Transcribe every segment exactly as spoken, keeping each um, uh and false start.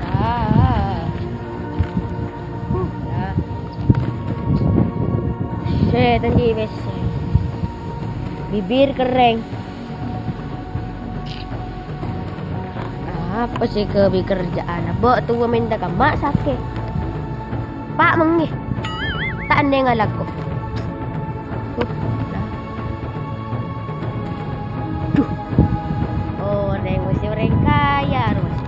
Ah. Huh, ya. Sè, tadi pèssè. Bibir kerrèng. Apa sè èkabi kerja'anna? Bâ' towa mènta ka emma' sakè'. Pa' mengngè. Ta' ennèng alako. Duh. Orèng mestè orèng kaya, Ros.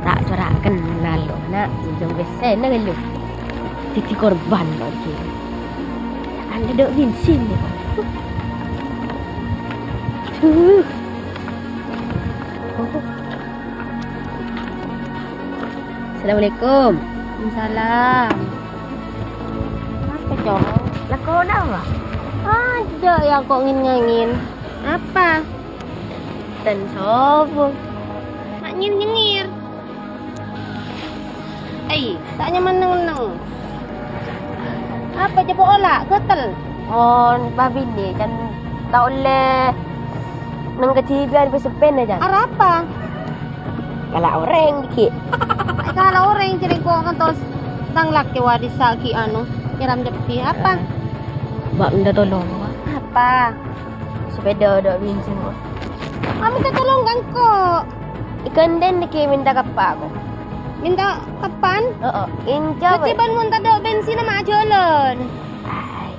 Ta' cora' kennal, na'. Jhâ' pèssèna ghâllu. Dhâddhi korban, kok, ghi. Anda dâ' bensin, ya. Duh. Oh. Assalamualaikum. Waalaikumsalam. Apa, Cong? Lakona apa? Ada ya kok ngin-ngangin. Apa? Ten sobung. Mak nyengir-nyengir. Ei, ta' nyaman neng-enneng. Apa coba ola'? Gatel. Mon babine kan ta' olle neng kadhibi'an pe seppena, Jan. Arapa? Kala oreng dikit. Kala oreng jere kok ngantos tang lake wadis sagi anu, nyiram jeppi. Apa? Mbak minta tolong, Mbak. Apa? Sepeda ada bensin, Mbak. Ah, minta tolong kan kok. Ikan den dikit minta kapa aku. Minta kapan? Heeh, inca. Keceban mun tadok bensin ama jalan. Ai.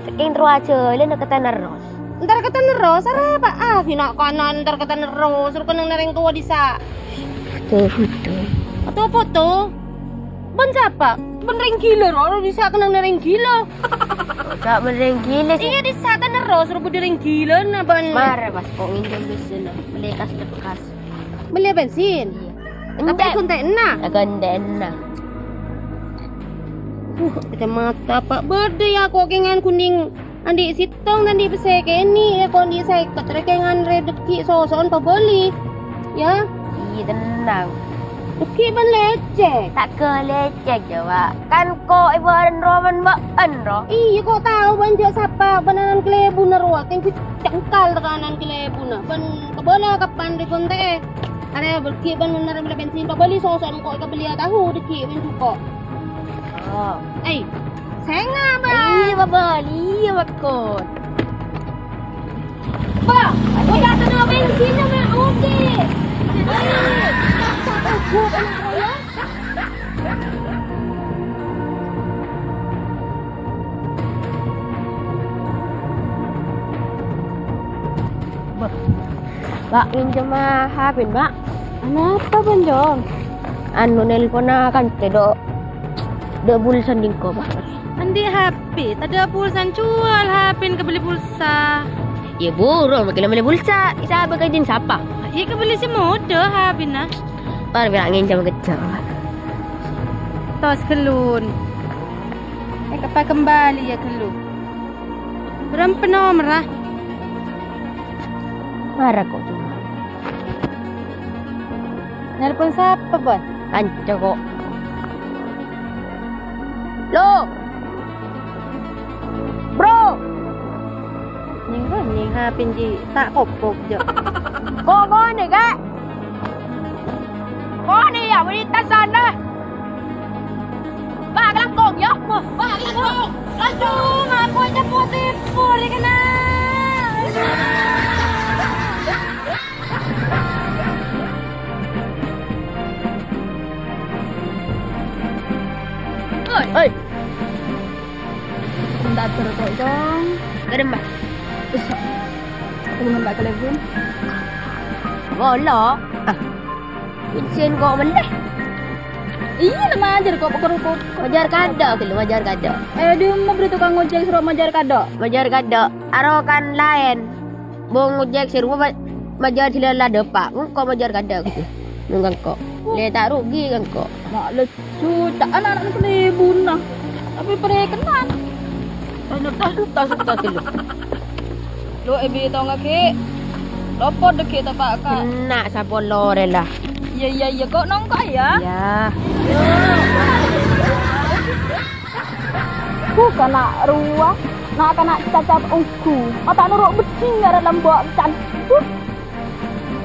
Saking rowa jalan ke Tanah Ros. Entar ke Tanah Ros, arapa? Ah, bina kanan entar ke Tanah Ros, suruh kenang nereng tua disa. Foto-foto. Foto-foto? Ban sapa? Ban reng gila, ro, ro disa kenang nereng gila. Gak ban reng gila sih. Iya, disa Tanah Ros, suruh budi reng gila, na ban. Mare, pas kok nginjam duit sini, beli kas bekas. Beli bensin? Iya. Apa entek. Iku entekna? Aku entekna. Uh, kacamata, Pak. Beda ya, kok kengan kuning. Andi' sèttong, andi' pèssè kènè', ya, kok andi' sèket, rè kengan rè dâggi' soso'an pabâli. Ya. Iya, tenang. Dâggi' bân lècèk. Ta' ghâ lècèk, ya, Pak. Kan kok è bârân roman bâ'ân, ro? Iya, kok tao bân jâ' sapa, bân anan kalèbunna rowa, tèngghu cengkal tekanan kalèbunna. Bân kabâlâ kapan rè kontè'è. Arè bâghi bân bân arè mellè bensin, pabâli soso'an kok èkabâliyâ tahu dâggi' bân jhuko'. Oh. Ei, sènga', Bang. Iyâ, pabâli, iyâ, Bakon. Bang, udah kena bensin, Bang, oke. Ei, tak, tak, tak, tak, tak, tak. Bâh, Mbak, minjem H P, Mbak. Anu apa, Bân, Jong? Anu, nelponna kancana, dâ', dâ' pulsa sèngko', Mbak. Andi' H P, tadâ' pulsa, jual H P kabelli pulsa. Iyâ, buru, makkè la mellè pulsa. Sapa kajin sapa? Iyâ, kabelli sè modâ H P-na. Tor, pèra' nginjem kejjhâ', Mbak. Tos ghâllu. Èkapa kembali, ya, ghâllu. Bârâmpa nomerra? Mara kok cuma. Nelpon sapa, Bos? Kanca kok. Lo. Bro. Nyèng, nyèng H P ji ta' kopok, Jo. Kok ngene, Kak? Kok ne ya, wanita sana? Bak langkong, ya? Bak langkong. Aduh, ngaku aja positif, pur, ya kena. Oi. Oi. Minta atur kok, Cong. Kadem, Mbak. Wis. Aku nembak telepon. Ngolo. Ah. Bensin kok mellè? Iyâ, la majâr kok, pokok-pokok. Majâr kadâ', ghâllu, majâr kadâ'. Eh, di rumah beri tukang ojek suruh majâr kadâ'. Majâr kadâ'. Aro kan laèn. Bong ojek sè rowa ma-, majâr sè la-, la dâpa'. Engko' majâr kadâ' gitu. Nunggang kok. Le ta' rugi kan kok. Mak lesu, ca'an ana' kalèbunna. Tapè parekenan. Tas, tas, tas, tas, tas, lo. Lo, ebi tong agi. Lopot dâggi' tapa' ka. Kena sapolo rè la. Iyâ, iyâ, iyâ, kok nongko' ya? Iyâ. Huh, kana' rowa, na'-kana' caca ongghu. Mata noro' bedding ngara lambâ' can. Huh.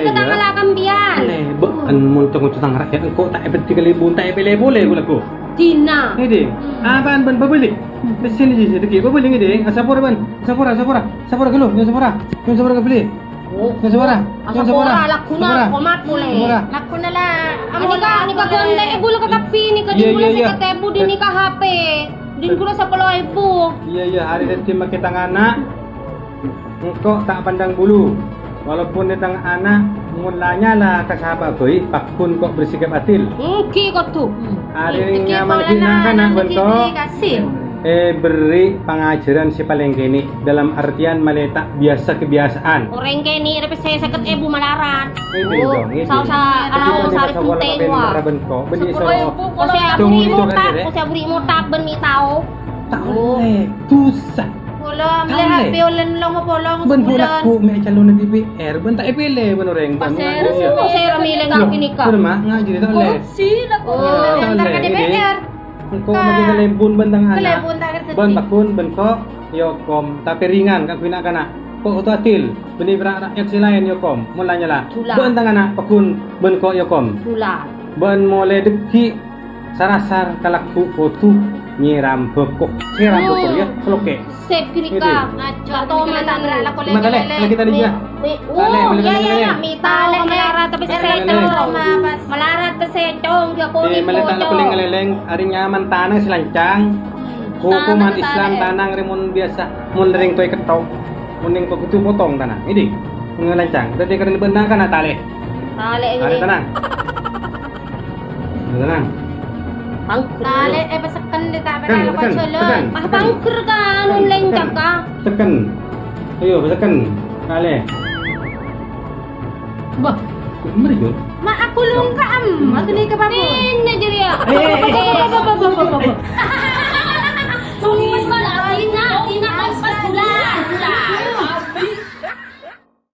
Iyâ, iyâ. Tangala sampèyan. Eh, bâ-, mon ngoco-ngoco tang rakyat, engko' ta' èpèdhi kalèbun, ta' èpèlè polè, ghulâ, ghu. Dina. Ngèdhing. Hmm. Apaan bân bâbâli? Hmm. Di sini, di sini, bâbâli ngèdhing. Asapora, bân. Asapora, asapora. Asapora ghâllu, asapora. Asapora kabâli. Oh, sè sowara. Sè sowara. Sè sowara, lagghuna, komat polè. Sè sowara. Lagghuna la. Anika, anika ghântè, Bu, la, ka kabbhi nika. Iyâ, iyâ, iyâ. Sèket èbu, dina ka H P. Dina ghuru sapolo èbu. Iyâ, iyâ, arè dhâddhi makè tang ana'. Engko' ta' pandang bulu. Walaupun è tang ana' mon la nyala ka sapa bhâi, pagghun ko' bersikap adil. Èngghi kodhu. Arè nyaman polana na'-kana' bân ko'. Èberri' pangajhârân sè palèng kènè', dalam artian malè ta' biyasa kebiasaan. Orèng kènè' rèpè sè sèket èbu malarat. Ngèdhing, dong, ngèdhing. Saosa, saosa rèbutè, wah. Bân ko', bân iso. Sapolo èbu, kosè aburi motak, kosè aburi motak bân mi tao. Ta' ollè, dhusa. Polong, ta' ollè. Polong, bân polong, bân polong. Polakku mè' calonna D P R, bân ta' èpèlè bân orèng, bân. Pasèra, pasèra milè ka' ghâpanèka. Bân ma' ngajhâri ta' ollè. Korupsi, la, kok. Oh, ta' ollè, ta' D P R. Engko' makè kalèbun bân tang ana'. Kalèbun ta' kerja. Bân pagghun, bân ko' èokom, tapè ringan kaangghuy na'-kana'. Ko' kodhu adil, bân èberri' rakyat sè laèn èokom, mon la nyala. Bân tang ana', pagghun, bân ko' èokom. Bân molè dhâggi' sarasar ka lagghu' kodhu nyèram bhâko. Nyèram bhâko, ya, selokè'. Sep ghânèka. Ngaco. Mata lè, lagi tadi dia. Mata lè, mata lè. Malarat tapè sè cong. Malarat tapè sè cong, ya, polè. Mata lè, ngalèlèng, arè nyaman tana sè lancang. Hukuman Islam tana rè mon biyasa, mon rèng towa kètto'. Mon rèng towa kodhu potong tana. Ngèdhing. Mon lancang. Dhâddhi karana bân na'-kana' talè. Talè. Talè, tenang. Tenang. Pangker. Talè, eh, pasèkken dâ' ta' pèra' apa jhâlân. Ah, pangker kan, ulèng caka. Sèkken. Ayo, sèkken. Talè. Wah, mari, Jun. Ma' aku lungka, em. Aku ni ke papo. Ini jadi ya. Eh, eh, eh.